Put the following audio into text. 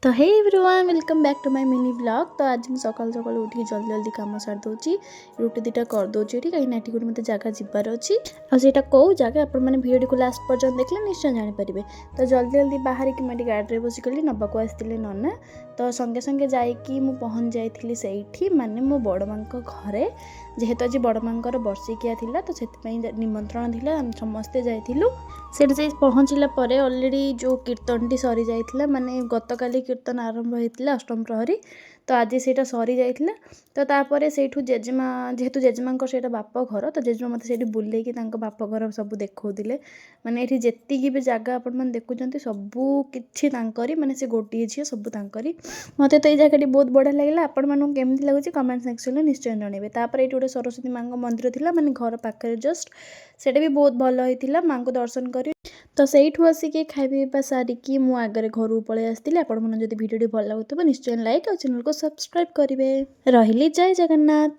ତ hey everyone, welcome back to my mini vlog। ତ ଆଜି ମୁଁ ସକାଳୁ ସକାଳୁ ଉଠିକି ଜଲ୍ଦି ଜଲ୍ଦି କାମ ସାରି ଦେଉଛି, ରୁଟି ଦୁଇଟା କରିଦେଉଛି ଏଠି, କାହିଁକିନା ଏଠି ଗୋଟେ ମୋତେ ଜାଗା ଯିବାର ଅଛି। ଆଉ ସେଇଟା କେଉଁ ଜାଗା, ଆପଣମାନେ ଭିଡ଼ିଓଟିକୁ ଲାଷ୍ଟ ପର୍ଯ୍ୟନ୍ତ ଦେଖିଲେ ନିଶ୍ଚୟ ଜାଣିପାରିବେ। ତ ଜଲ୍ଦି ଜଲ୍ଦି ବାହାରିକି ମୁଁ ଏଠି ଗାଡ଼ିରେ ବସିଗଲି। ନେବାକୁ ଆସିଥିଲେ ନନା। ତ ସଙ୍ଗେ ସଙ୍ଗେ ଯାଇକି ମୁଁ ପହଞ୍ଚି ଯାଇଥିଲି ସେଇଠି, ମାନେ ମୋ ବଡ଼ ମାଙ୍କ ଘରେ। ଯେହେତୁ ଆଜି ବଡ଼ ମାଙ୍କର ବର୍ଷିକିଆ ଥିଲା, ତ ସେଥିପାଇଁ ନିମନ୍ତ୍ରଣ ଥିଲା, ଆମେ ସମସ୍ତେ ଯାଇଥିଲୁ। ସେଠି ଯାଇ ପହଞ୍ଚିଲା ପରେ ଅଲରେଡ଼ି ଯେଉଁ କୀର୍ତ୍ତନଟି ସରିଯାଇଥିଲା, ମାନେ ଗତକାଲି କୀର୍ତ୍ତନ ଆରମ୍ଭ ହେଇଥିଲା ଅଷ୍ଟମ ପ୍ରହରୀ, ତ ଆଜି ସେଇଟା ସରିଯାଇଥିଲା। ତ ତାପରେ ସେଇଠୁ ଜେଜେମା, ଯେହେତୁ ଜେଜେମାଙ୍କର ସେଇଟା ବାପ ଘର, ତ ଜେଜେମା ମୋତେ ସେଇଠି ବୁଲେଇକି ତାଙ୍କ ବାପ ଘର ସବୁ ଦେଖାଉଥିଲେ। ମାନେ ଏଠି ଯେତିକି ବି ଜାଗା ଆପଣମାନେ ଦେଖୁଛନ୍ତି, ସବୁ କିଛି ତାଙ୍କରି। ମାନେ ସେ ଗୋଟିଏ ଝିଅ, ସବୁ ତାଙ୍କରି। ମୋତେ ତ ଏଇ ଜାଗାଟି ବହୁତ ବଢ଼ିଆ ଲାଗିଲା। ଆପଣମାନଙ୍କୁ କେମିତି ଲାଗୁଛି, କମେଣ୍ଟ ସେକ୍ସନରେ ନିଶ୍ଚୟ ଜଣାଇବେ। ତାପରେ ଏଇଠି ଗୋଟେ ସରସ୍ୱତୀ ମାଆଙ୍କ ମନ୍ଦିର ଥିଲା, ମାନେ ଘର ପାଖରେ ଜଷ୍ଟ। ସେଇଟା ବି ବହୁତ ଭଲ ହେଇଥିଲା ମାଆଙ୍କୁ ଦର୍ଶନ କରି। ତ ସେଇଠୁ ଆସିକି ଖାଇବା ପିଇବା ସାରିକି ମୁଁ ଆଗରେ ଘରକୁ ପଳେଇ ଆସିଥିଲି। ଆପଣମାନଙ୍କୁ ଯଦି ଭିଡ଼ିଓଟି ଭଲ ଲାଗୁଥିବ, ନିଶ୍ଚୟ ଲାଇକ୍ ଆଉ ଚ୍ୟାନେଲକୁ ସବସ୍କ୍ରାଇବ୍ କରିବେ। ରହିଲି, ଜୟ ଜଗନ୍ନାଥ।